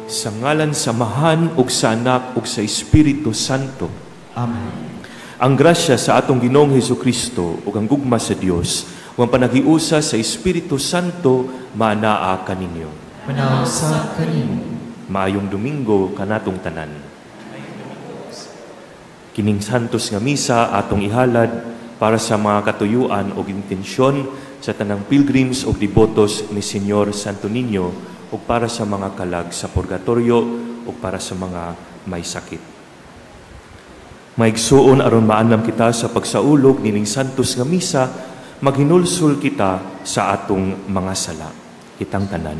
Sa ngalan sa Amahan ug sa Anak ug sa Espiritu Santo. Amen. Ang grasya sa atong Ginoong Hesukristo ug ang gugma sa Dios ug ang panaghiusa sa Espiritu Santo maanaa kaninyo. Manaog sa kanimo. Maayong Domingo kanatong tanan. Kining santos nga misa atong ihalad para sa mga katuyuan ug intensyon sa tanang pilgrims ug debotos ni Señor Santo Niño ug para sa mga kalag sa purgatorio ug para sa mga may sakit. Maigsuon, aron maanam kita sa pagsaulog nining santos nga misa, maghinulsol kita sa atong mga sala. Kitang tanan,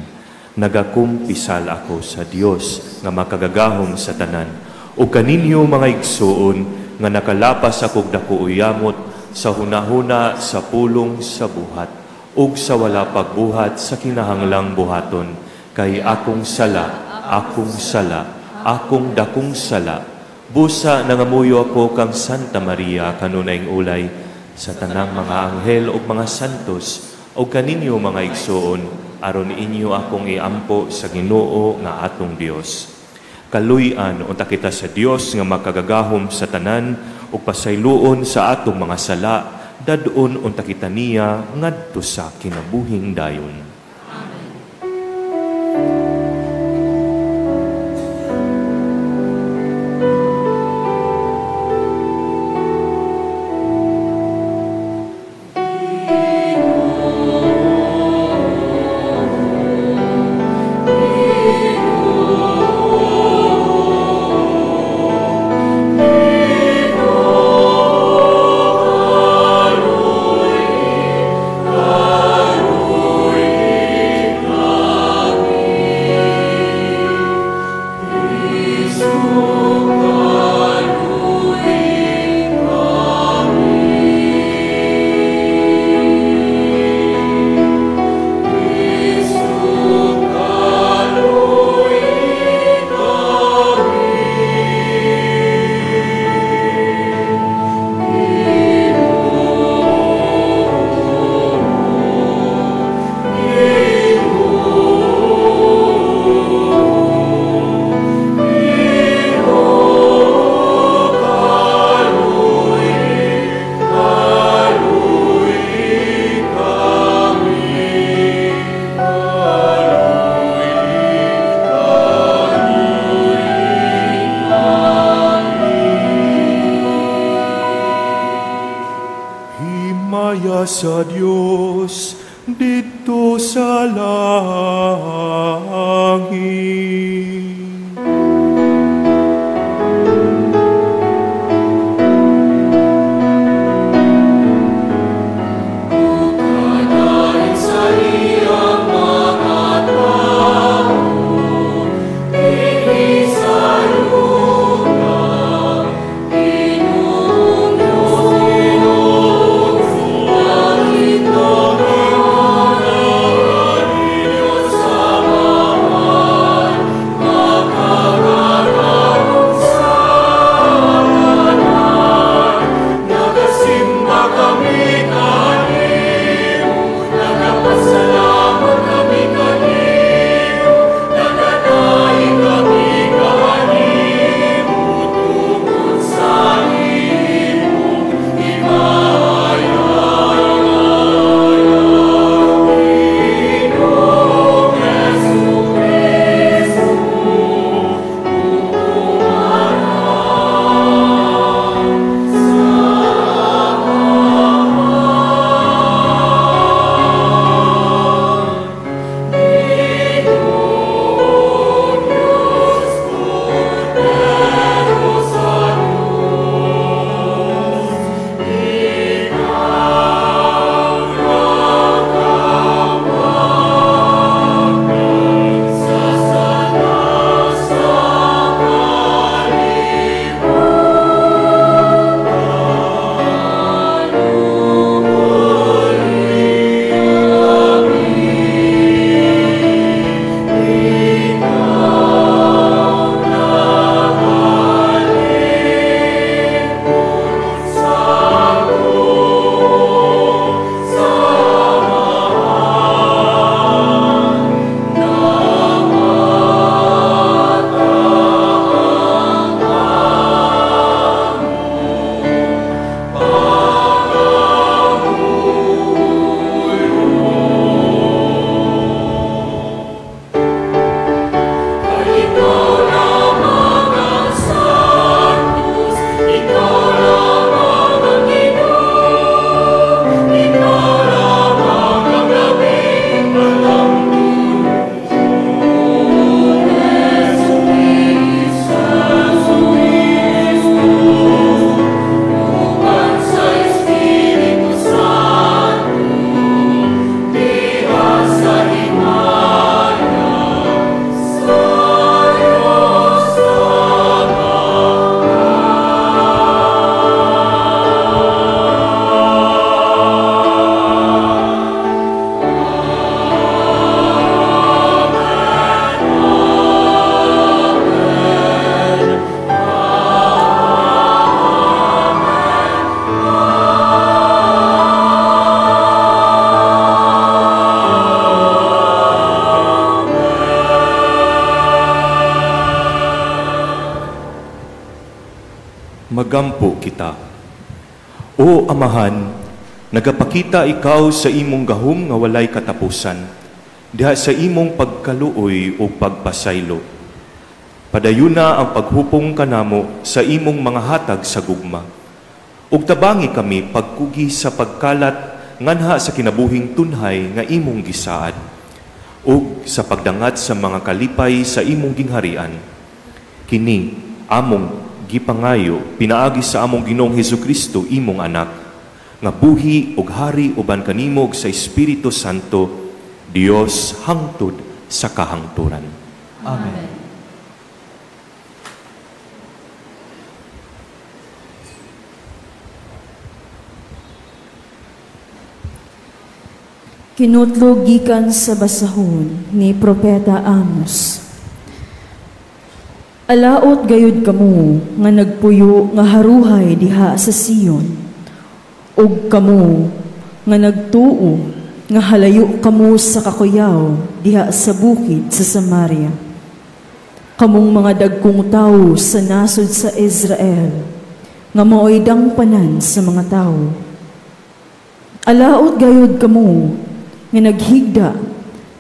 nagakumpisal ako sa Dios nga makagagahom sa tanan ug kaninyo, mga igsuon, nga nakalapas akog dako uyamot sa hunahuna, sa pulong, sa buhat ug sa wala pagbuhat sa kinahanglang buhaton, kay akong sala, akong sala, akong dakong sala. Busa nangamuyo ako kang Santa Maria, kanunayng ulay, sa tanang mga anghel ug mga santos, ug kaninyo, mga igsuon, aron inyo akong iampo sa Ginoo nga atong Dios. Kaluy-an unta kita sa Dios nga makagagahom sa tanan ug pasayloon sa atong mga sala, dad-on unta kita niya ngadto sa kinabuhing dayon. Himaya sa Dios didto sa langit. Magampo kita. O Amahan, nagapakita ikaw sa imong gahom nga walay katapusan, diha sa imong pagkaluoy ug pagpasaylo. Padayuna ang paghupong kanamo sa imong mga hatag sa gugma. Ug tabangi kami pagkugi sa pagkalat nganha sa kinabuhing tunhay nga imong gisaad, ug sa pagdangat sa mga kalipay sa imong gingharian. Kini among gipangayo pinaagi sa among Ginoong Hesukristo, imong anak, nga buhi ug hari uban kanimo ug sa Espiritu Santo, Dios hangtod sa kahangturan. Amen. Kinutlo gikan sa basahon ni Propeta Amos. Alaot gayud kamo nga nagpuyo nga haruhay diha sa Sion, ug kamo nga nagtuo nga halayo kamo sa kakuyaw diha sa bukid sa Samaria. Kamong mga dagkong tawo sa nasod sa Israel, nga maoy dangpanan sa mga tawo. Alaot gayud kamo nga naghigda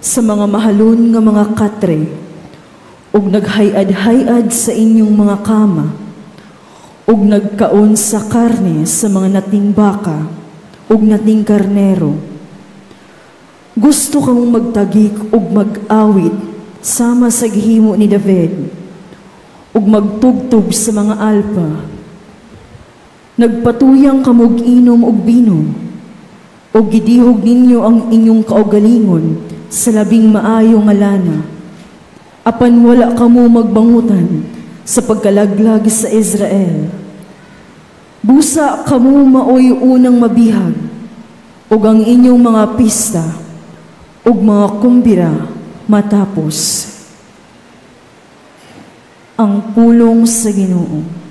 sa mga mahalon nga mga katre, ug naghay-ad-hayad sa inyong mga kama, ug nagkaon sa karne sa mga nating baka, ug nating karnero. Gusto kamong magtagik ug mag-awit sama sa gihimo ni David, ug magtugtog sa mga alpa. Nagpatuyang kamog inom og bino, ug gidihog ninyo ang inyong kaugalingon sa labing maayo nga lana. Apan wala kamo magbangutan sa pagkalaglag sa Israel. Busa kamo maoy unang mabihag, ug ang inyong mga pista ug mga kumbira matapos. Ang pulong sa Ginoo.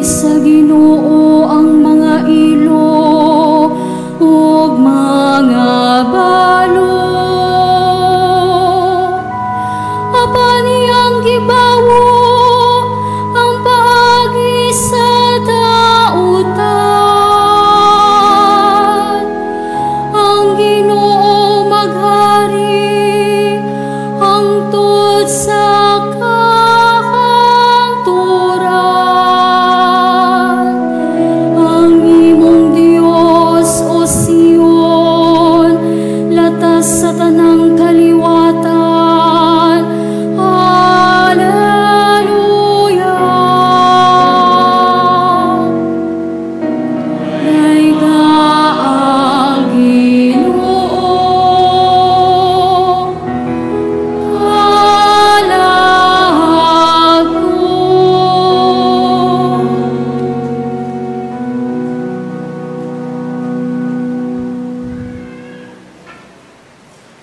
Sa Ginoo ang mga ilo.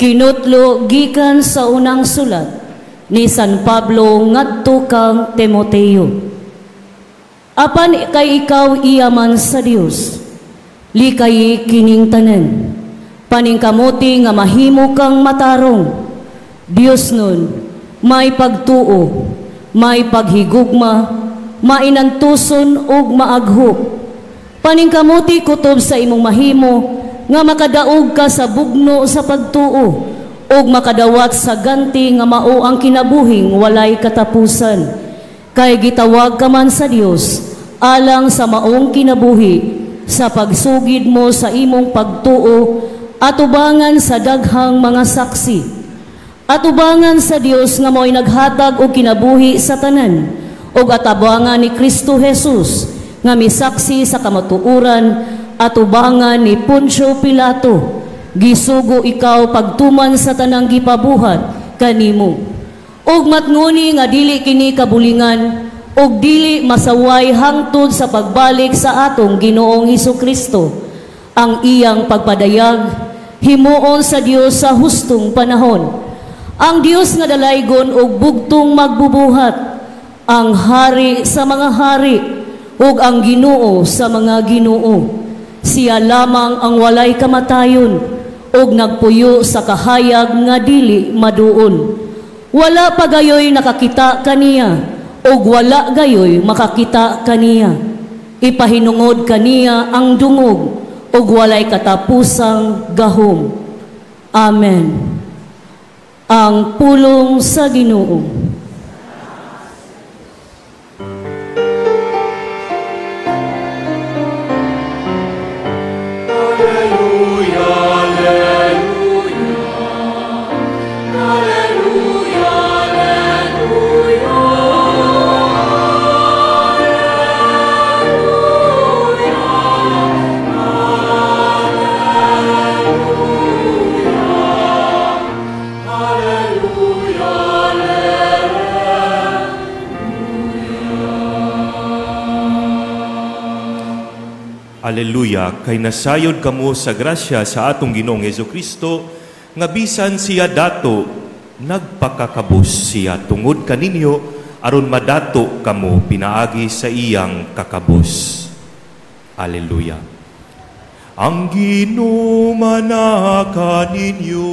Kinutlo gikan sa unang sulat ni San Pablo ngadto kang Timoteo. Apan kay ikaw iya man sa Dios, likayi kining tanan. Paningkamuti nga mahimo kang matarong. Dios nun, may pagtuo, may paghigugma, mainantuson ug maaghop. Paningkamuti kutob sa imong mahimo nga makadaog ka sa bugno sa pagtuo ug makadawat sa ganti nga mao ang kinabuhing walay katapusan. Kay gitawag ka man sa Dios alang sa maong kinabuhi sa pagsugid mo sa imong pagtuo atubangan sa daghang mga saksi. Atubangan sa Dios nga mao'y naghatag og kinabuhi sa tanan ug atabangan ni Kristo Jesus nga misaksi sa kamatuoran, atubangan ni Poncio Pilato, gisugo ikaw pagtuman sa tanang gipabuhat kanimo. Ug matnguni nga dili kini kabulingan ug dili masaway hangtod sa pagbalik sa atong Ginoong Hesukristo. Ang iyang pagpadayag himuon sa Dios sa hustong panahon. Ang Dios nga dalaygon ug bugtong magbubuhat, ang hari sa mga hari ug ang Ginoo sa mga ginoo. Siya lamang ang walay kamatayon ug nagpuyo sa kahayag nga dili maduol. Wala pa gayoy nakakita kaniya ug wala gayoy makakita kaniya. Ipahinungod kaniya ang dungog ug walay katapusang gahom. Amen. Ang pulong sa Ginoo. Aleluya, kay nasayod kamo sa grasya sa atong Ginoong Hesukristo, nga bisan siya dato, nagpakakabus siya tungod kaninyo, aron madato kamo pinaagi sa iyang kakabus. Aleluya. Ang Ginoo manaka ninyo.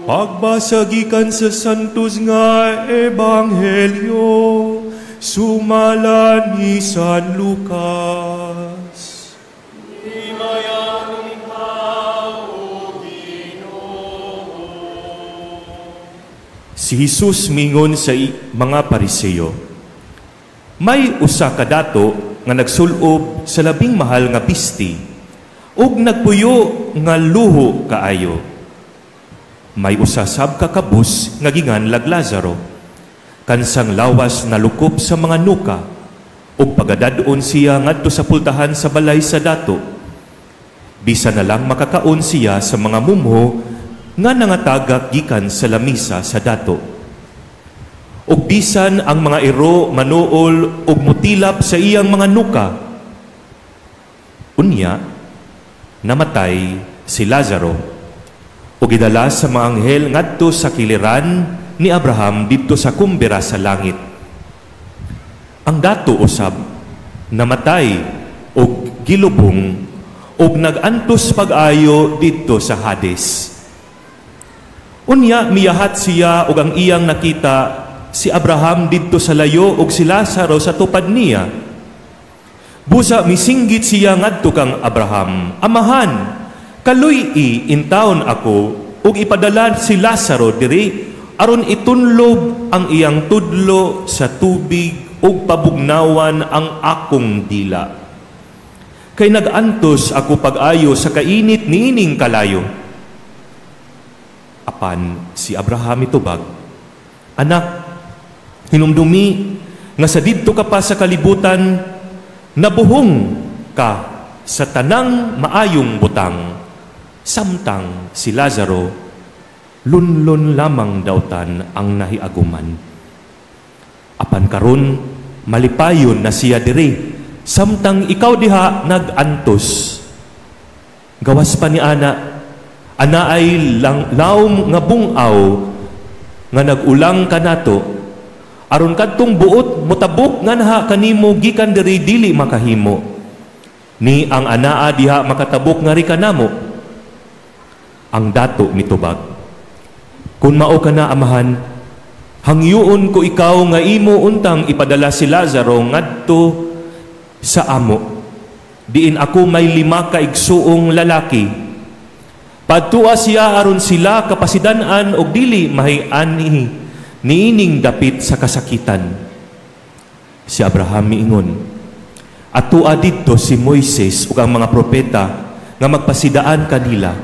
Pagbasagikan sa Santos nga Ebanghelyo, sumala ni San Lucas. Himayanin ka, O Ginoo. Si Jesus mingon sa mga Pariseo, may usa ka dato nga nagsulob sa labing mahal nga bisti ug nagpuyo nga luho kaayo. May usasab ka kabus nga ginganlag Lazaro, kansang lawas nalukop sa mga nuka, ug pagadad-on siya ngadto sa pultahan sa balay sa dato. Bisa na lang makakaon siya sa mga mumho nga nangatagak gikan sa lamisa sa dato. Ug bisan ang mga iro manuol ug mutilap sa iyang mga nuka. Unya, namatay si Lazaro ug gidala sa mga anghel ngadto sa kiliran ni Abraham didto sa kumbira sa langit. Ang dato usab namatay og gilubong ug nag-antos pag-ayo didto sa Hades. Unya miyahat siya ug ang iyang nakita si Abraham didto sa layo ug si Lazaro sa tupad niya. Busa misinggit siya ngadto kang Abraham, "Amahan, kaluy-i intawon ako ug ipadala si Lazaro diri aron itunlob ang iyang tudlo sa tubig ug pabugnawan ang akong dila. Kay nag-antos ako pag-ayo sa kainit niining kalayo." Apan si Abraham itubag, "Anak, hinumdumi nga sa didto ka pa sa kalibutan, nabuhong ka sa tanang maayong butang, samtang si Lazaro lunlon lamang dautan ang nahiaguman. Apan karon malipayon na siya diri, Samtang ikaw diha nag-antos. Gawas pa ni ana, anaay lang, lawom nga bungaw nga nag-ulang kanato aron kadtong buot motabok nganha kanimo gikan diri, dili makahimo, ni ang anaa diha makatabok ngari kanamo." Ang dato mitubag, "Kung mao kana, amahan, hangyoon ko ikaw nga imo untang ipadala si Lazaro ngadto sa amo, diin ako may lima ka igsuong lalaki. Padtua siya aron sila kapasidan-an og dili mahianhi niining dapit sa kasakitan." Si Abraham miingon, "Atua didto si Moises ug ang mga propeta nga magpasidaan kanila.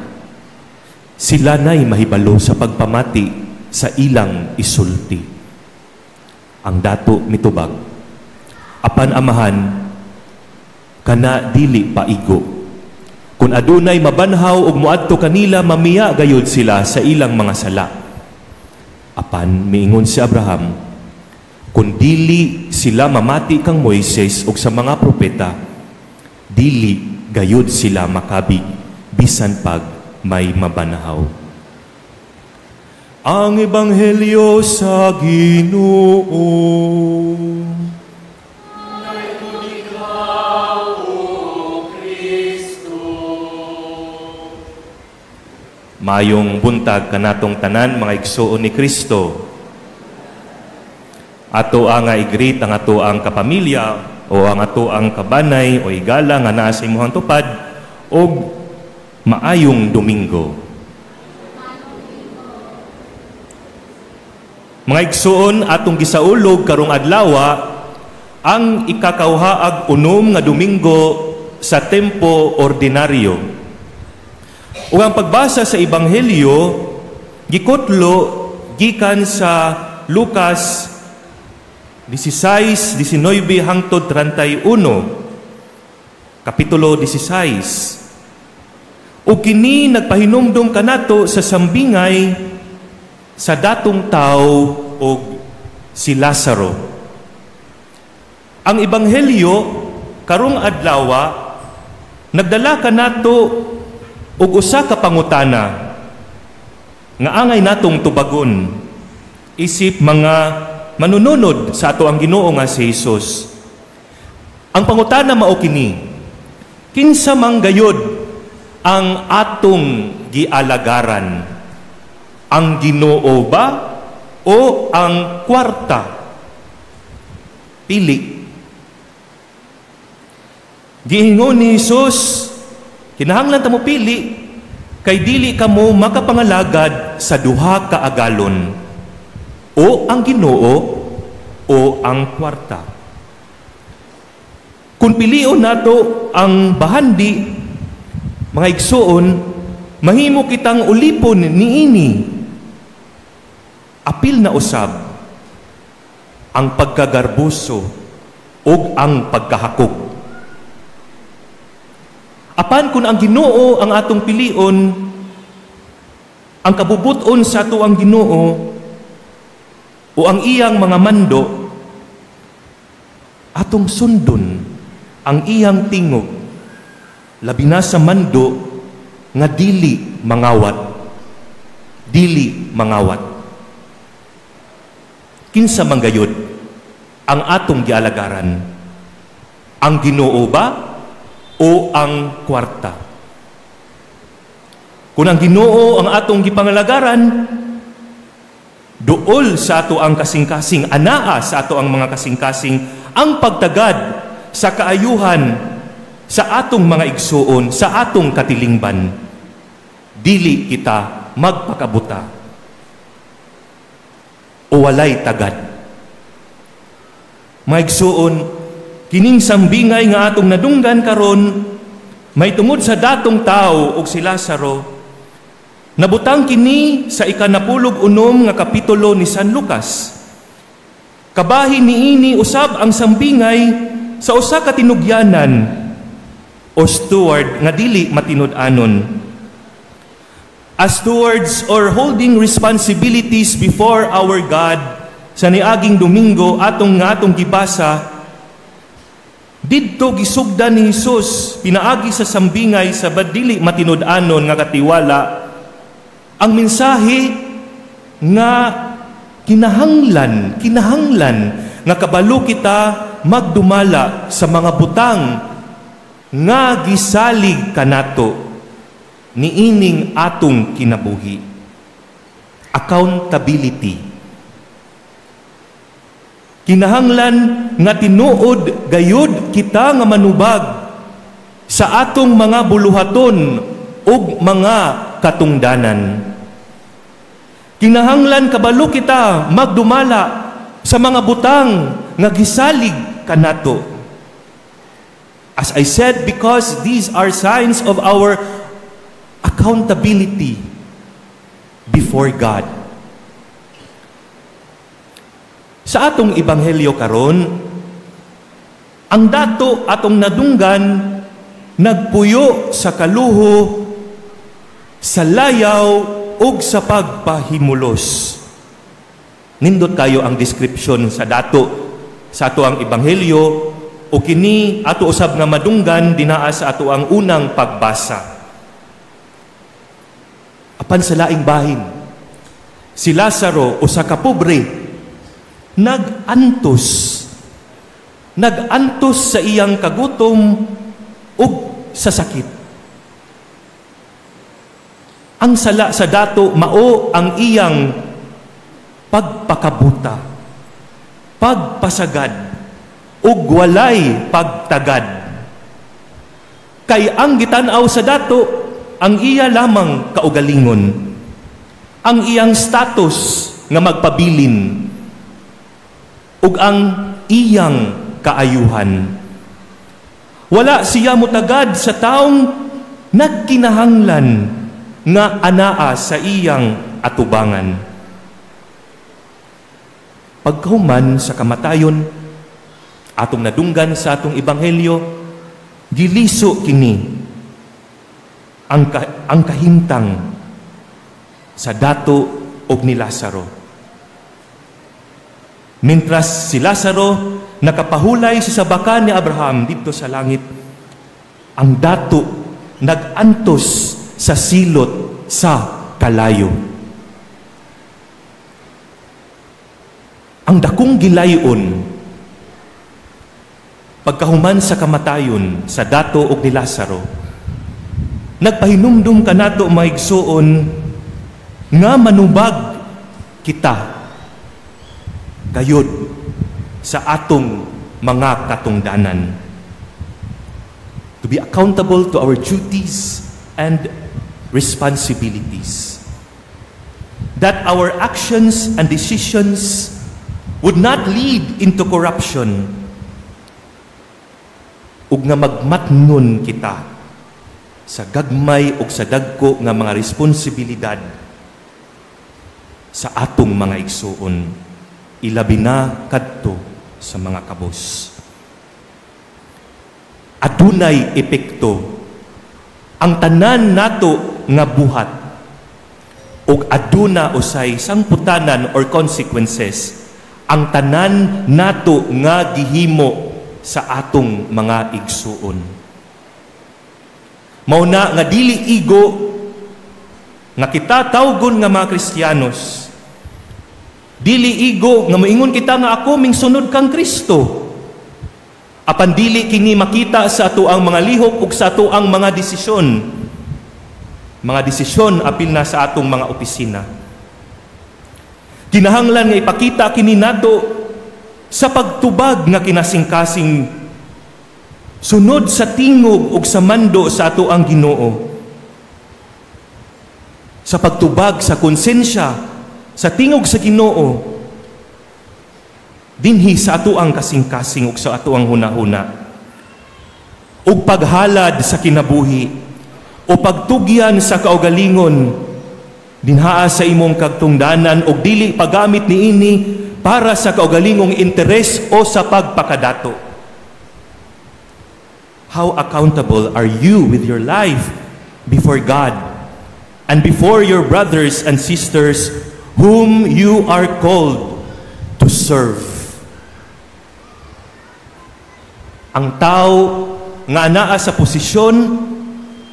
Sila na'y mahibalo sa pagpamati sa ilang isulti." Ang dato mitubag, "Apan amahan, kana dili paigo. Kung adunay mabanhaw ug moadto kanila, mamiya gayud sila sa ilang mga sala." Apan miingon si Abraham, "Kung dili sila mamati kang Moises ug sa mga propeta, dili gayud sila makabig bisan pag may mabanhaw." Ang Ebanghelyo sa Ginoo. Dayon ikaw, O Kristo. Mayong buntag kanatong tanan, mga igsuon ni Kristo. Ato ang i-greet ang ato ang kapamilya o ang ato ang kabanay o igala nga naa sa imuhang tupad og maayong Domingo. Mga igsuon, atong gisaulog karong adlawa ang ikakauhaag unom nga Domingo sa tempo ordinaryo. Ug ang pagbasa sa Ebanghelyo gikutlo gikan sa Lucas 16:19 hangtod 31. Kapitulo 16. Ug kini nagpahinumdom kanato sa sambingay sa datong tao og si Lazaro. Ang Ebanghelyo karong adlawa nagdala kanato og usa ka pangutana nga angay natong tubagon isip mga manununod sa ato ang Ginoo nga si Jesus. Ang pangutana mao kini: kinsa man gayud ang atong gialagaran? Ang Ginoo ba o ang kwarta? Pili. Giingon ni Jesus, kinahanglan ta mo pili kay dili kamo makapangalagad sa duha ka agalon, o ang Ginoo o ang kwarta. Kung pilion nato ang bahandi, mga igsuon, mahimo kitang ulipon niini. Apil na usab ang pagkagarbuso ug ang pagkahakog. Apan kung ang Ginoo ang atong pilion, ang kabubuton sa ato ang Ginoo o ang iyang mga mando, atong sundon ang iyang tingog, labi na sa mando nga dili mangawat. Dili mangawat. Kinsa man gayud ang atong gialagaran? Ang Ginoo ba o ang kwarta? Kung ang Ginoo ang atong gipangalagaran, duol sa ato ang kasing-kasing, anaa sa ato ang mga kasing-kasing, ang pagtagad sa kaayuhan sa atong mga igsuon, sa atong katilingban. Dili kita magpakabuta o walay tagad. Mga igsuon, kining sambingay nga atong nadunggan karon may tungod sa datong tao ug si Lazaro, nabutang kini sa 96 nga kapitulo ni San Lucas. Kabahin niini usab ang sambingay sa usa ka tinugyanan o steward nga dili matinud-anon. As stewards or holding responsibilities before our God, sa niaging Domingo atong nga atong gibasa Didto gisugdan ni Hesus pinaagi sa sambingay sa badili matinud-anon nga katiwala ang mensahe nga kinahanglan nga kabalo kita magdumala sa mga butang nga gisalig kanato niining atong kinabuhi. Accountability. Kinahanglan nga tinuod gayud kita nga manubag sa atong mga buluhaton ug mga katungdanan. Kinahanglan kabalo kita magdumala sa mga butang nga gisalig kanato. As I said, because these are signs of our accountability before God. Sa atong ebanghelyo karon, ang dato atong nadunggan nagpuyo sa kaluho, sa layaw ug sa pagpahimulos. Nindot kayo ang description sa dato sa ato ang ebanghelyo o kini ato usab nga madunggan dinaa sa ato ang unang pagbasa. Apan sa laing bahin, si Lazaro usa ka pobre nag-antos sa iyang kagutom ug sa sakit. Ang sala sa dato mao ang iyang pagpakabuta, pagpasagad ug walay pagtagad. Kay ang gitan-aw sa dato ang iya lamang kaugalingon, ang iyang status nga magpabilin ug ang iyang kaayuhan. Wala siya mutagad sa taong nagkinahanglan nga anaa sa iyang atubangan. Pagkahuman sa kamatayon, atong nadunggan sa atong ebanghelyo, giliso kini ang kahimtang sa dato og ni Lazaro. Mintras si Lazaro nakapahulay sa sabakan ni Abraham didto sa langit, ang dato nagantos sa silot sa kalayo. Ang dakong gilayon pagkahuman sa kamatayon sa dato og ni Lazaro, nagpahinumdum kanato maigsuon nga manubag kita gayod sa atong mga katungdanan. To be accountable to our duties and responsibilities. That our actions and decisions would not lead into corruption. Ug nga magmatnon kita sa gagmay ug sa dagko nga mga responsibilidad sa atong mga igsuon, ilabi na kadto sa mga kabos. Adunay epekto ang tanan nato nga buhat ug aduna usay sangputanan or consequences ang tanan nato nga gihimo sa atong mga igsuon. Mao na nga dili igo nga kita tawgon nga mga Kristiyanos. Dili igo nga moingon kita nga ako mingsunod kang Kristo. Apan dili kini makita sa ato ang mga lihok ug sa ato ang mga desisyon. Mga desisyon apil na sa atong mga opisina. Kinahanglan nga ipakita kini nato sa pagtubag nga kinasingkasing sunod sa tingog ug sa mando sa ato ang Ginoo. Sa pagtubag sa konsensya sa tingog sa Ginoo dinhi sa ato ang kasing-kasing ug sa ato ang hunahuna. Ug paghalad sa kinabuhi o pagtugyan sa kaugalingon dinhaa sa imong kagtungdanan og dili paggamit niini para sa kaugalingong interes o sa pagpakadato. How accountable are you with your life before God and before your brothers and sisters whom you are called to serve? Ang tao nga anaa sa posisyon,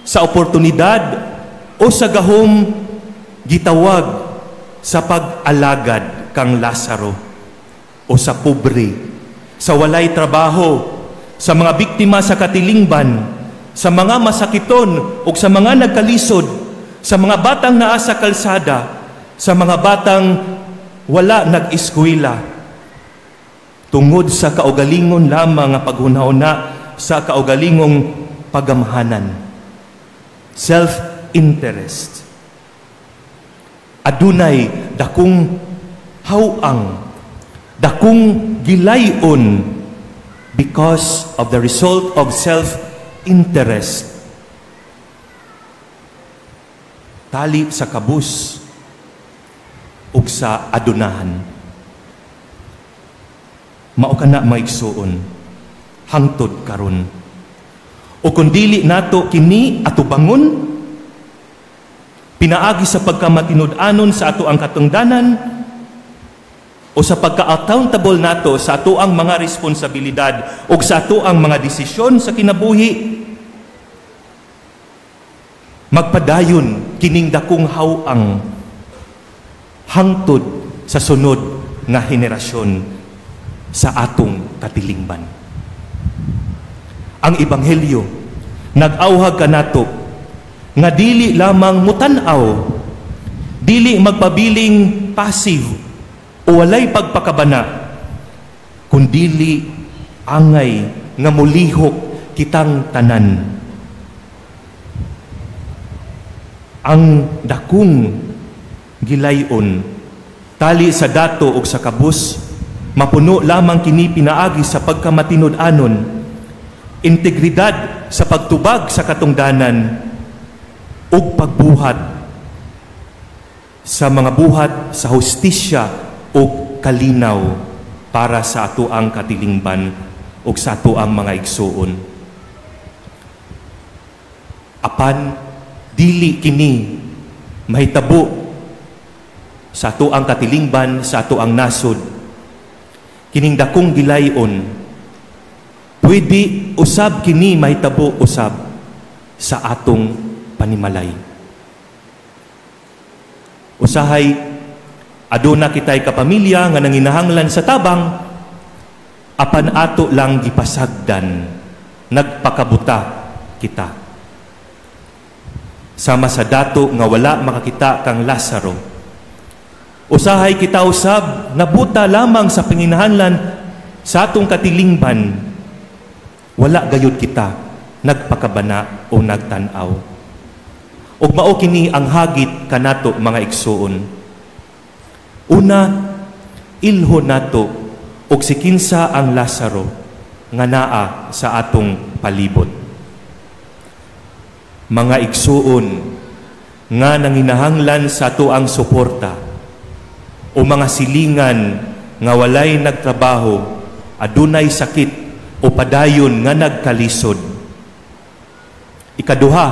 sa oportunidad o sa gahom gitawag sa pag-alagad kang Lazaro o sa pobre, sa walay trabaho, sa mga biktima sa katilingban, sa mga masakiton o sa mga nagkalisod, sa mga batang naa sa kalsada, sa mga batang wala nag-eskwela, tungod sa kaugalingon lamang nga paghunahuna, sa kaugalingong pagamhanan, self-interest. Adunay dakong hawang, dakong gilayon because of the result of self-interest. Tali sa kabus ug sa adunahan. Mao kana, mga igsuon, hangtod karon. O kung dili nato kini atubangon, pinaagi sa pagkamatinud-anon sa ato ang katungdanan o sa pagka-accountable nato sa ato ang mga responsibilidad o sa ato ang mga desisyon sa kinabuhi, magpadayon kining dakong hawang hangtod sa sunod nga henerasyon sa atong katilingban. Ang Ebanghelyo nag-awhag kanato nga dili lamang mutan-aw, dili magpabiling passive o walay pagpakabana, kundili angay nga mulihok kitang tanan. Ang dakong gilayon tali sa dato ug sa kabus, mapuno lamang kini pinaagi sa pagkamatinud-anon, integridad sa pagtubag sa katungdanan ug pagbuhat sa mga buhat sa hustisya ug kalinaw para sa atoang katilingban ug sa atoang mga igsuon. Apan dili kini mahitabo sa atoang katilingban, sa atoang nasod. Kining dakong gilayon, pwede usab kini mahitabo usab sa atong panimalay. Usahay aduna kitay kapamilya nga nanginahanglan sa tabang, apan ato lang gipasagdan, nagpakabuta kita. Sama sa dato nga wala makakita kang Lazaro. Usahay kita usab nabuta lamang sa panginahanglan sa atong katilingban, wala gayud kita nagpakabana o nagtan-aw. Ug mao kini ang hagit kanato, mga igsuon. Una, ilho nato og si kinsa ang Lazaro nga naa sa atong palibot. Mga igsuon nga nanginahanglan sa ato ang suporta o mga silingan nga walay nagtrabaho, adunay sakit o padayon nga nagkalisod. Ikaduha,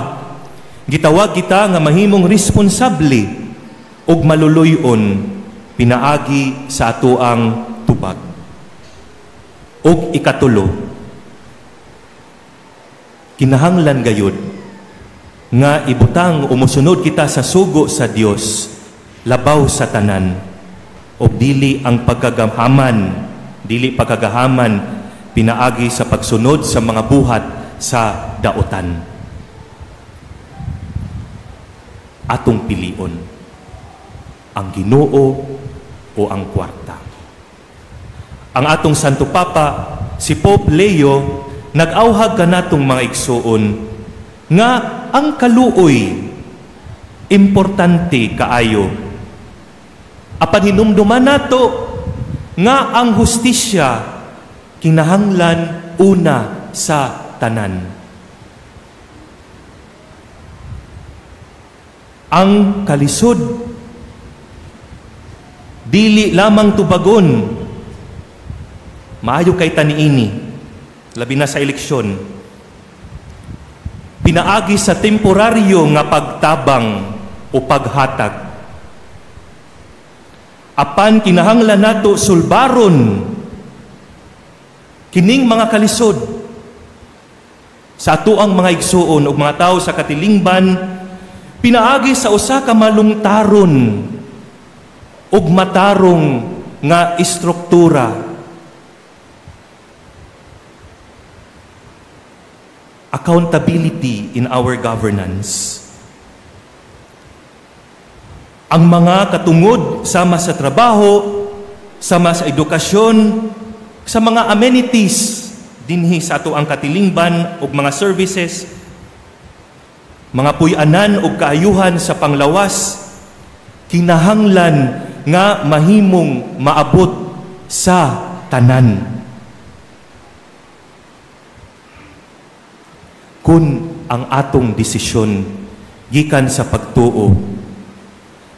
gitawag kita nga mahimong responsable ug maluluy-on pinaagi sa atoang tubag. Ug ikatulo, kinahanglan gayud nga ibutang o mosunod kita sa sugo sa Dios labaw sa tanan, ug dili ang pagkagahaman, dili pagkagahaman pinaagi sa pagsunod sa mga buhat sa daotan. Atong pilion ang Ginoo o ang kwarta. Ang atong Santo Papa, si Pope Leo, nag-awhag kanatong mga igsuon nga ang kaluoy importante kaayo. Apan hinumduman nato nga ang hustisya kinahanglan una sa tanan. Ang kalisod dili lamang tubagon, maayo kay taniini, labi na sa eleksyon, pinaagi sa temporaryo nga pagtabang o paghatag. Apan kinahanglan nato sulbaron kining mga kalisod sa atoang mga igsuon ug mga tawo sa katilingban pinaagi sa usa ka malungtaron ug matarong nga istruktura. Accountability in our governance. Ang mga katungod sama sa trabaho, sama sa edukasyon, sa mga amenities dinhi sa ato ang katilingban ug mga services, mga puy-anan ug kaayuhan sa panglawas, kinahanglan nga mahimong maabot sa tanan. Kun ang atong desisyon gikan sa pagtuo,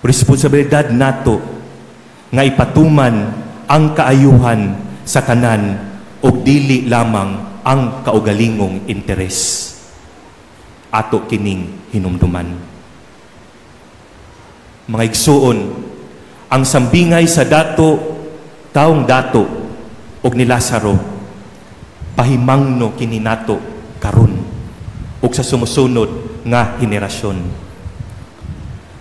responsibilidad nato nga ipatuman ang kaayuhan sa tanan ug dili lamang ang kaugalingong interes. Ato kining hinumduman. Mga igsuon, ang sambingay sa dato, taong dato ug ni Lazaro, pahimangno kini nato karon ug sa sumusunod nga henerasyon.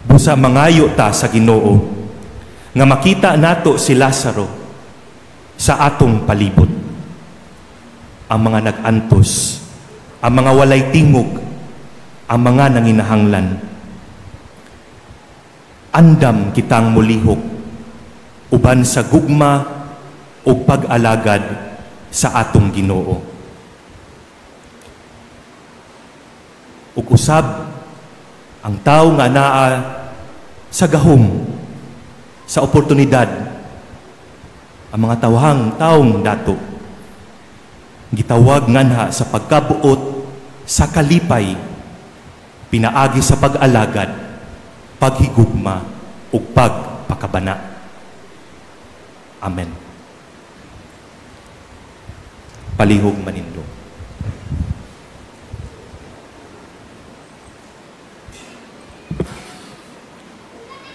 Busa mangayo ta sa Ginoo nga makita nato si Lazaro sa atong palibot. Ang mga nag-antos, ang mga walay tingog, ang mga nanginahanglan. Andam kitang mulihok uban sa gugma ug pag-alagad sa atong Ginoo. Ug usab ang tawo nga naa sa gahom, sa oportunidad, ang mga tawhang taong dato gitawag nganha sa pagkabuot sa kalipay, pinaagi sa pag-alagad, paghigugma ug pagpakabana. Amen. Palihog manindog.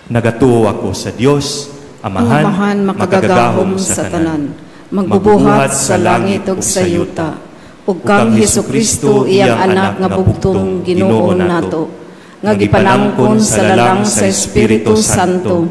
Nagatuo ako sa Dios, Amahan, makagagahom sa tanan, magbubuhat sa langit ug sa yuta, ug kang Hesukristo iyang anak nga bugtong Ginoo nato, nga gipanangkon sa lalang sa Espiritu Santo,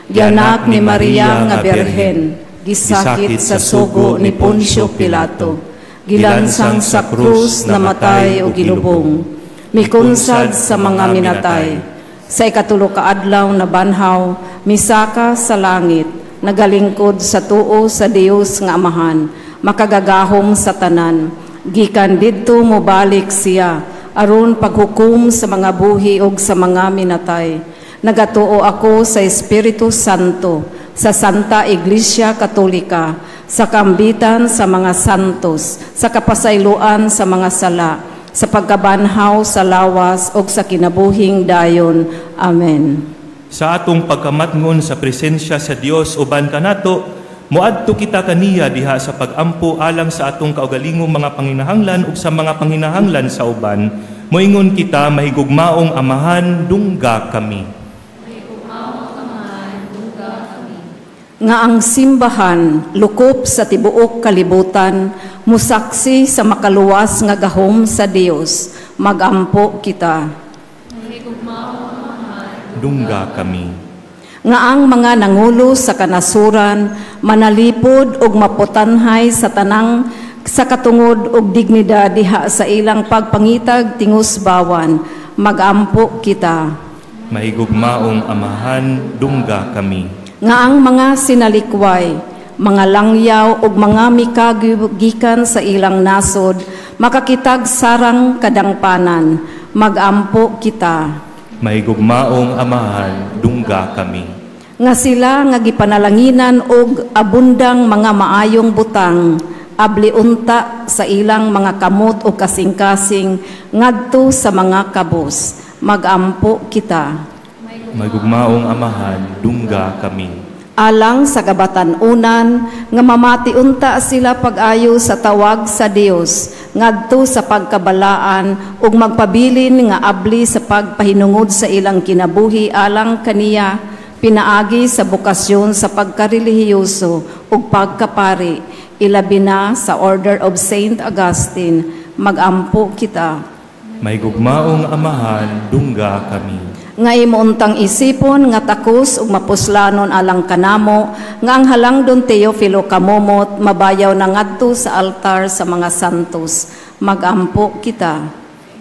gianak ni Maria nga Birhen, gisakit sa sugo ni Poncio Pilato, gilansang sa krus, namatay ug gilubong, mikunsad sa mga minatay, sa ikatulo ka adlaw na banhaw, misaka sa langit, nagalingkod sa tuo sa Dios nga Amahan, makagagahom sa tanan. Gikan didto mobalik siya, aron paghukom sa mga buhi ug sa mga minatay. Nagatuo ako sa Espiritu Santo, sa Santa Iglesia Katolika, sa kambitan sa mga santos, sa kapasayloan sa mga sala, sa pagkabanhaw sa lawas ug sa kinabuhing dayon. Amen. Sa atong pagkamatngon sa presensya sa Dios uban kanato, moadto kita kaniya diha sa pagampo alang sa atong kaugalingong mga panginahanglan ug sa mga panginahanglan sa uban. Moingon kita, mahigugmaong Amahan, dungga kami. Mahigugmaong Amahan, dungga kami. Nga ang simbahan lukop sa tibuok kalibutan, musaksi sa makaluwas nga gahom sa Dios, magampo kita. Mahigugmaong Amahan, dungga kami. Nga ang mga nangulo sa kanasuran manalipod og maputanhay sa tanang sa katungod og dignidad diha sa ilang pagpangitag tingusbawan, magampo kita. Mahigugmaong Amahan, dungga kami. Nga ang mga sinalikway, mga langyaw ug mga mikagikan sa ilang nasod, makakitag sarang kadangpanan, magampo kita. Mahigugmaong Amahan, dungga kami. Nga sila nga gipanalanginan og abundang mga maayong butang, abli unta sa ilang mga kamot o kasing-kasing ngadto sa mga kabos, magampo kita. Mahigugmaong Amahan, dungga kami. Alang sa kabatan-unan nga mamati unta sila pag-ayo sa tawag sa Dios ngadto sa pagkabalaan ug magpabilin nga abli sa pagpahinungod sa ilang kinabuhi alang kaniya, pinaagi sa bokasyon sa pagkarelihiyoso ug pagkapari, ilabi na sa Order of Saint Augustine, Magampo kita. Mahigugmaong Amahan, dungga kami. Nga imo untang isipon nga takos ug mapuslanon alang kanamo nga ang halangdon Teofilo kamomot mabayaw na ngadto sa altar sa mga santos. Magampo kita.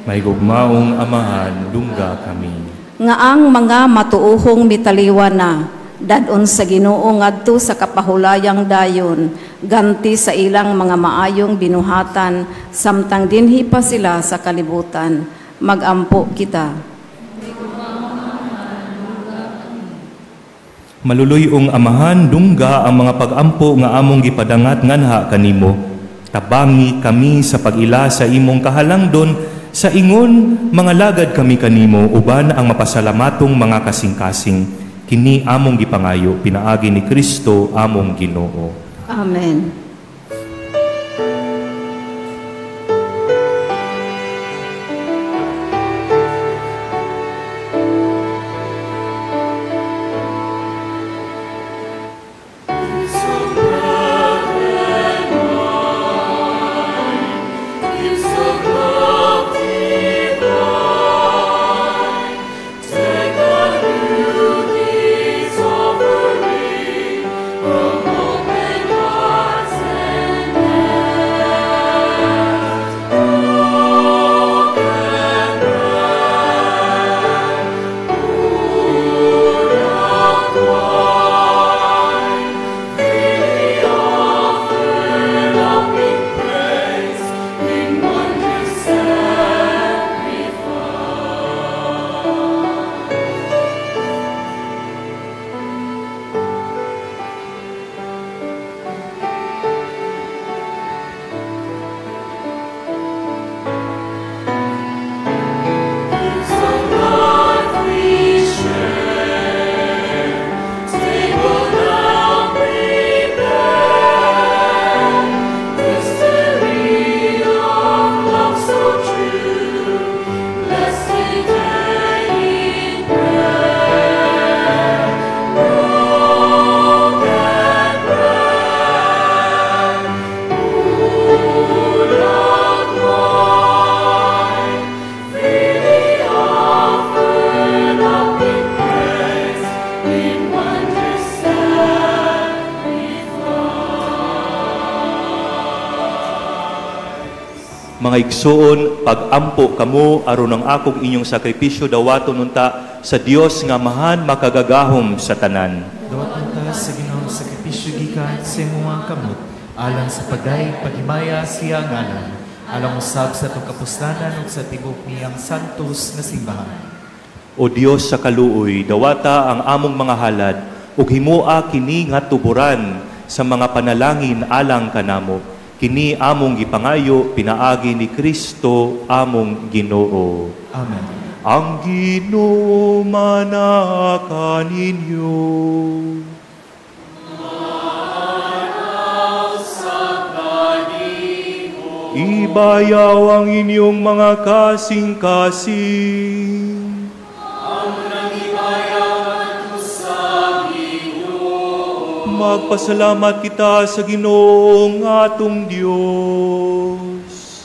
Mahigugmaong Amahan, dungga kami. Nga ang mga matuohong mitaliwa na dad-on sa Ginoo ngadto sa kapahulayang dayon, ganti sa ilang mga maayong binuhatan samtang dinhi pa sila sa kalibutan. Magampo kita. Maluluy-ong Amahan, dungga ang mga pag-ampo nga among gipadangat nganha kanimo. Tabangi kami sa pag-ila sa imong kahalangdon, sa ingon mga lagad kami kanimo uban ang mapasalamatong mga kasing-kasing. Kini among gipangayo pinaagi ni Kristo among Ginoo. Amen. Mga igsoon, pag-ampo kamo aron ang akong inyong sakripisyo dawaton unta sa Dios nga Amahan makagagahom sa tanan. Dawat unta sa Ginoong sakripisyo gikan sa imong kamot alang sa pagdayeg paghimaya siya ngalan, alang usab sa atong kapuslanan ug sa tibuok niyang santos nga simbahan. O Dios sa kaluoy, dawata ang among mga halad ug himoa kini nga tuburan sa mga panalangin alang kanamo. Kini among gipangayo pinaagi ni Kristo among Ginoo. Amen. Ang Ginoo manaa kaninyo. Ibayaw ang inyong mga kasing-kasing. Magpasalamat kita sa Ginoong atong Dios.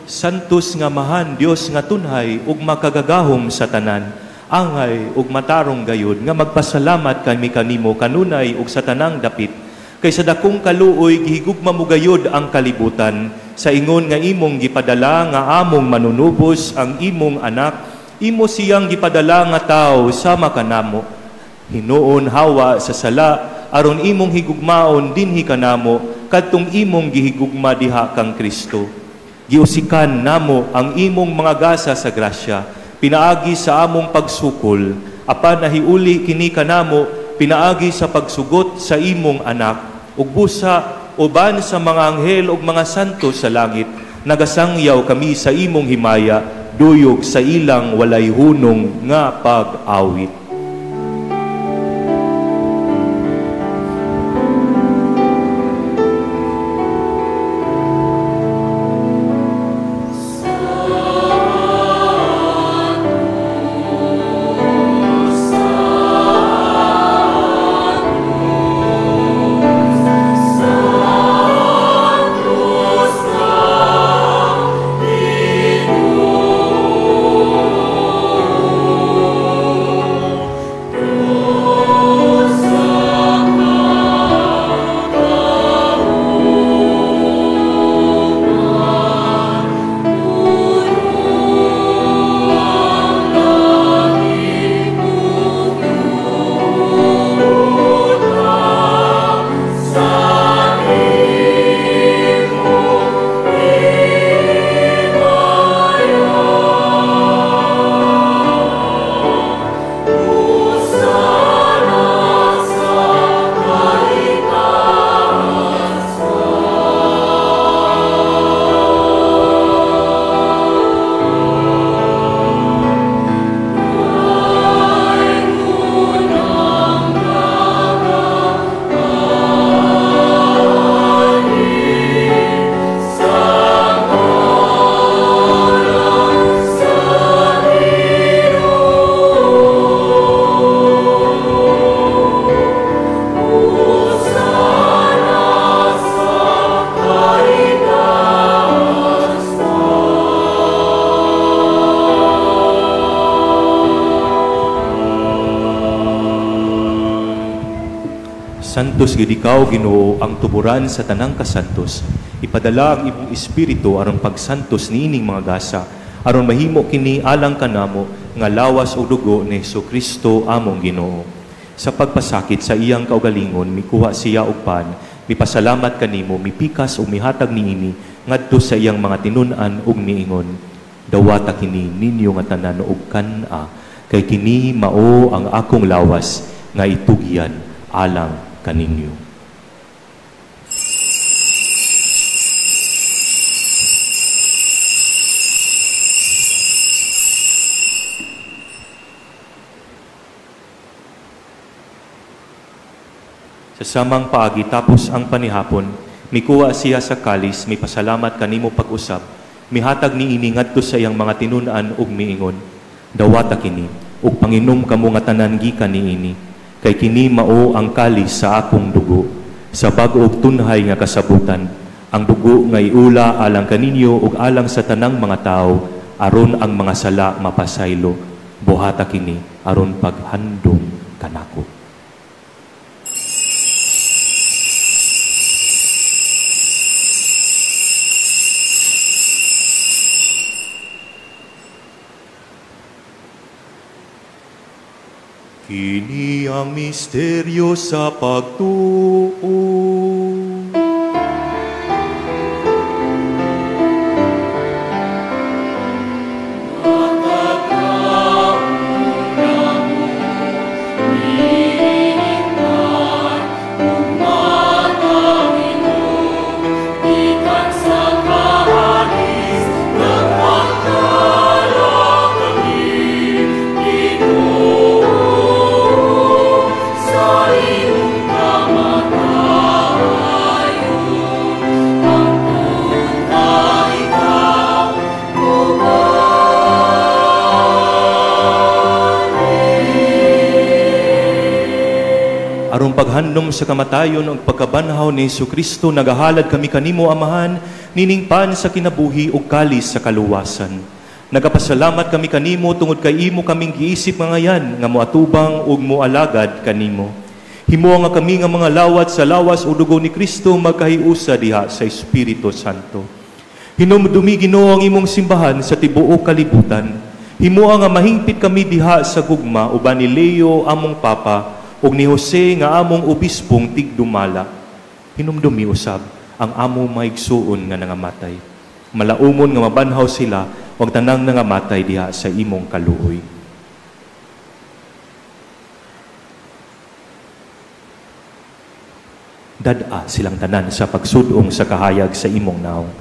Santos nga Amahan, Dios nga tunhay ug makagagahom sa tanan, angay ug matarong gayud nga magpasalamat kami kanimo kanunay ug sa tanang dapit. Kay sa dakong kaluoy gihigugma mo gayud ang kalibutan, sa ingon nga imong gipadala nga among manunubos ang imong anak, imo siyang gipadala nga tawo sama kanamo. Hinuon hawa sa sala aron imong higugmaon dinhi kanamo kadtong imong gihigugma diha kang Kristo. Giusikan namo ang imong mga gasa sa grasya pinaagi sa among pagsukol, apan nahiuli kini kanamo pinaagi sa pagsugot sa imong anak ug busa uban sa mga anghel ug mga santo sa langit. Nagasangyaw kami sa imong himaya, duyog sa ilang walay hunong nga pag-awit. Santos gid ikaw, Ginoo, ang tuburan sa tanang kasantos. Ipadala ang imong espiritu aron pagsantos niining mga gasa, aron mahimo kini alang kanamo nga lawas ug dugo ni Hesukristo among Ginoo. Sa pagpasakit sa iyang kaugalingon, mikuha siya og pan, mipasalamat kanimo, mipikas ug mihatag niini ngadto sa iyang mga tinun-an ug miingon, dawata kini ninyo nga tanan og kan-a, kay kini mao ang akong lawas nga itugyan alang kaninyo. Sa samang paagi tapos ang panihapon, mikuha siya sa kalis, mipasalamat kanimo pag-usab, mihatag niini ngadto sa iyang mga tinun-an ug miingon, dawata kini ug panginom kamo nga tanan gikan niini, kay kini mao ang kalis sa akong dugo, sa bag-o ug tunhay nga kasabutan, ang dugo nga iula alang kaninyo ug alang sa tanang mga tawo, aron ang mga sala mapasaylo. Buhata kini aron paghandom kanako. Kini ang misteryo sa pagtuo. Aron paghandom sa kamatayon ug pagkabanhaw ni Hesukristo, nagahalad kami kanimo, Amahan, nining pan sa kinabuhi ug kalis sa kaluwasan. Nagapasalamat kami kanimo tungod kay imo kaming giisip ngayan nga moatubang ug moalagad kanimo. Himoa nga kami nga mga lawat sa lawas ug dugo ni Kristo magkahiusa diha sa Espiritu Santo. Hinumdumi, Ginoo, ang imong simbahan sa tibuok kalibutan. Himoa nga mahingpit kami diha sa gugma uban ni Leo among Papa ug ni Jose nga among obispong tigdumala. Hinumdumi usab ang among maigsuon nga nangamatay. Malaumon nga mabanhaw sila ug tanang nangamatay diha sa imong kaluoy. Dad-a silang tanan sa pagsudong sa kahayag sa imong naong.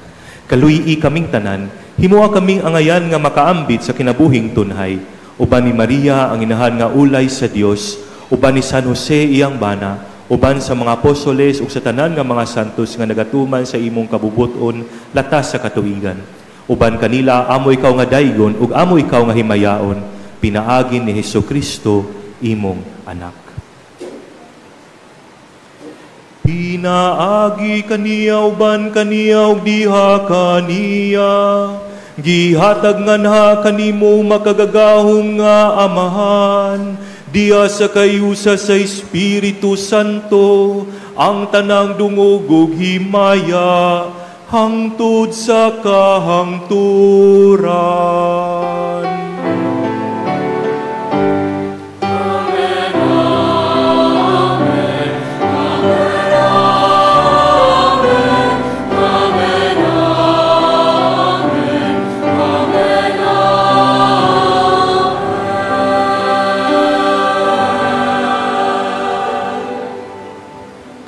Kaluyi kaming tanan, himoa kaming angayan nga makaambit sa kinabuhing tunhay. Uban ni Maria ang inahan nga ulay sa Dios, uban ni San Jose iyang bana, uban sa mga apostoles ug sa tanan nga mga santos nga nagatuman sa imong kabubuton latas sa katuigan. Uban kanila amo ikaw nga daygon ug amo ikaw nga himayaon, pinaagi ni Hesukristo imong anak. Pinaagi kaniya uban kaniya ug diha kaniya, gihatag nganha kanimo makagagahom nga Amahan, diya sa kayusa sa Espiritu Santo, ang tanang dungog ug himaya, hangtod sa kahangturan. Amen, amen, amen, amen, amen, amen, amen.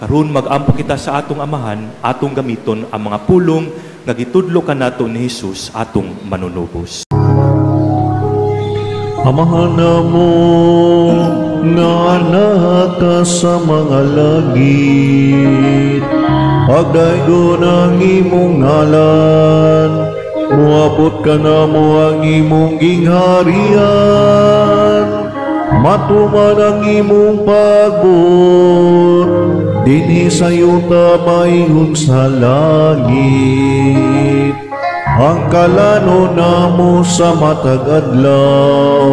Karon mag-ampo kita sa atong Amahan, atong gamiton ang mga pulong nga gitudlo kanato ni Jesus atong manunubos. Amahan namo nga naka sa mga langit, pagdaygon ang imong ngalan, moabot kanamo ang imong gingharian, matuman ang imong pagbuot dinhi sa yuta maingon sa langit. Ang kalano namo sa matag adlaw,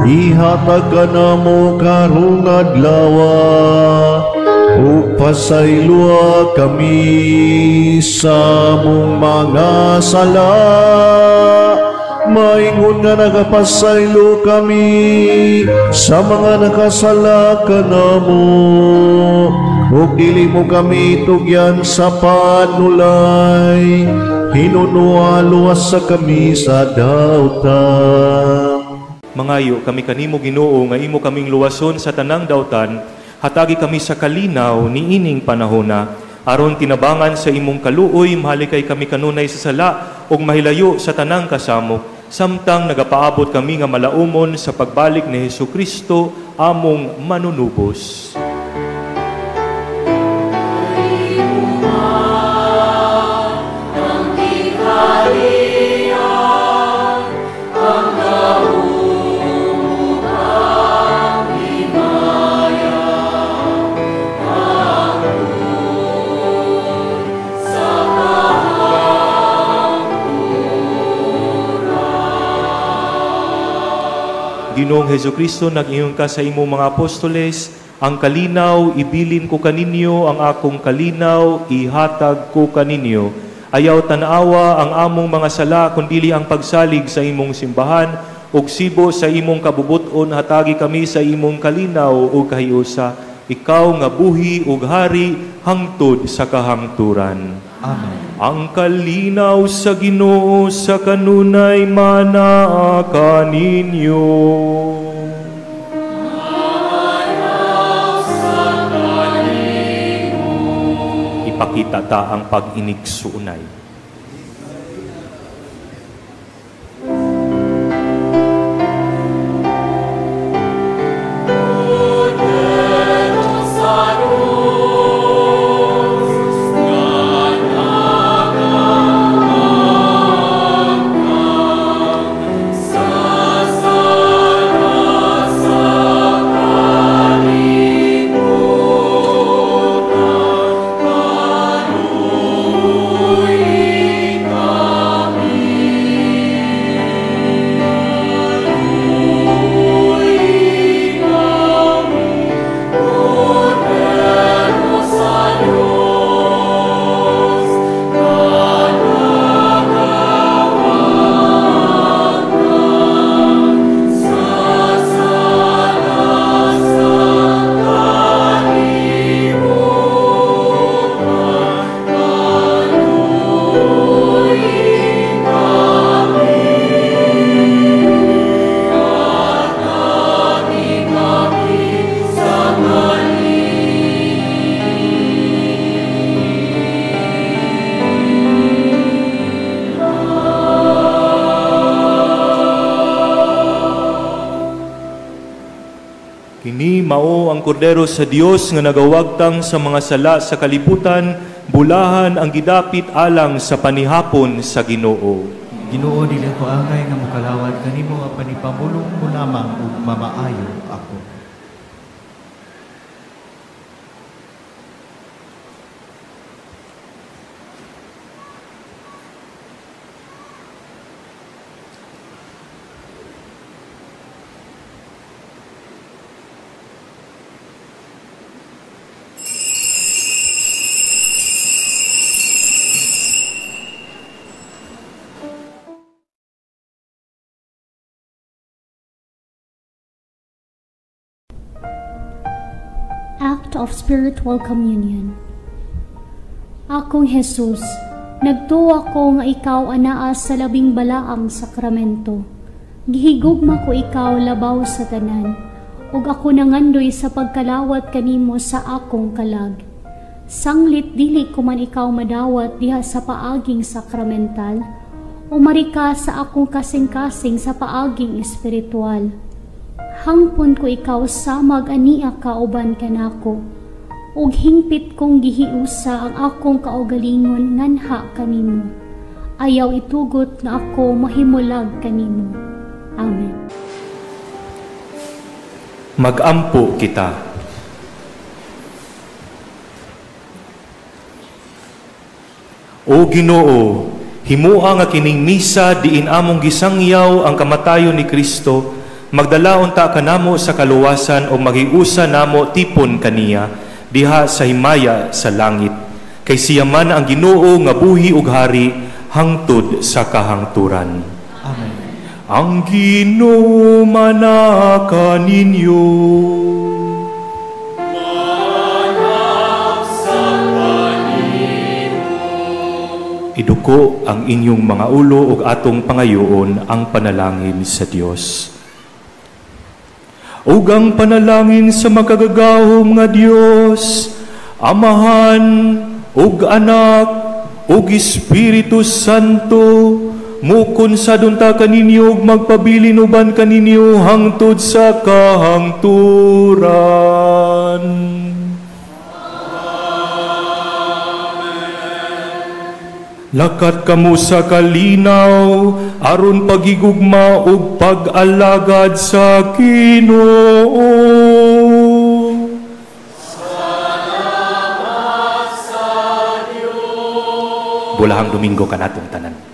ihatag kanamo karong adlaw, Ug pasayloa kami sa among mga sala, maingon nga nagapasaylo kami sa mga nakasala kanamo. Ug dili mo kami tugyan sa panulay, hinunua luwas sa kami sa dautan. Mangayo kami kanimo Ginoo nga imo kaming luwason sa tanang dautan, hatagi kami sa kalinaw niining panahona, aron tinabangan sa imong kaluoy mahalikay kami kanunay sa sala ug mahilayo sa tanang kasamok, samtang nagapaabot kami nga malaumon sa pagbalik ni Hesukristo among manunubos. Ginoong Hesukristo, nag-ingon ka sa imong mga apostoles, ang kalinaw ibilin ko kaninyo, ang akong kalinaw ihatag ko kaninyo. Ayaw tan-awa ang among mga sala, kundili ang pagsalig sa imong simbahan, ug sibo sa imong kabubut-on, hatagi kami sa imong kalinaw ug kahiusa. Ikaw nga buhi ug hari hangtod sa kahangturan. Amen. Ang kalinaw sa Ginoo sa kanunay manaa kaninyo. Ipakita ta ang pag-inigsuunay. Mao ang kordero sa Dios nga nagawagtang sa mga sala sa kalibutan, bulahan ang gidapit alang sa panihapon sa Ginoo. Ginoo, dili ko angay nga mokalawad kanimo apan ipamulong mo lamang ug mamaayo ako. Act of Spiritual Communion. Akong Jesus, nagtuwa ko nga ikaw anaa sa labing balaang sakramento. Gihigugma ko ikaw labaw sa tanan, ug ako nangandoy sa pagkalawat kanimo sa akong kalag. Sanglit dili ko man ikaw madawat diha sa paaging sakramental, umari ka sa akong kasing-kasing sa paaging espiritual. Hangpon ko ikaw samag ania kauban kanako, ug hingpit kong gihiusa ang akong kaugalingon nganha kanimo. Ayaw itugot nga ako mahimulag kanimo. Amen. Magampo kita. O Ginoo, himua nga kining misa diin among gisangyaw ang kamatayon ni Kristo, magdala unta kanamo sa kaluwasan o magiusa namo tipon kaniya diha sa himaya sa langit. Kay siya man ang Ginoo nga buhi ug hari hangtod sa kahangturan. Amen. Ang Ginoo manaka ninyo. Iduko ang inyong mga ulo ug atong pangayoon ang panalangin sa Dios. Ug ang panalangin sa makagagahom nga Dios, Amahan ug Anak ug Espiritu Santo, mukonsad unta kaninyo ug magpabilin uban kaninyo hangtod sa kahangturan. Lakat kamo sa kalinaw aron pagigugma ug pag-alagad sa Ginoo. Salamat sa Dios. Bulahang Domingo kanatong tanan.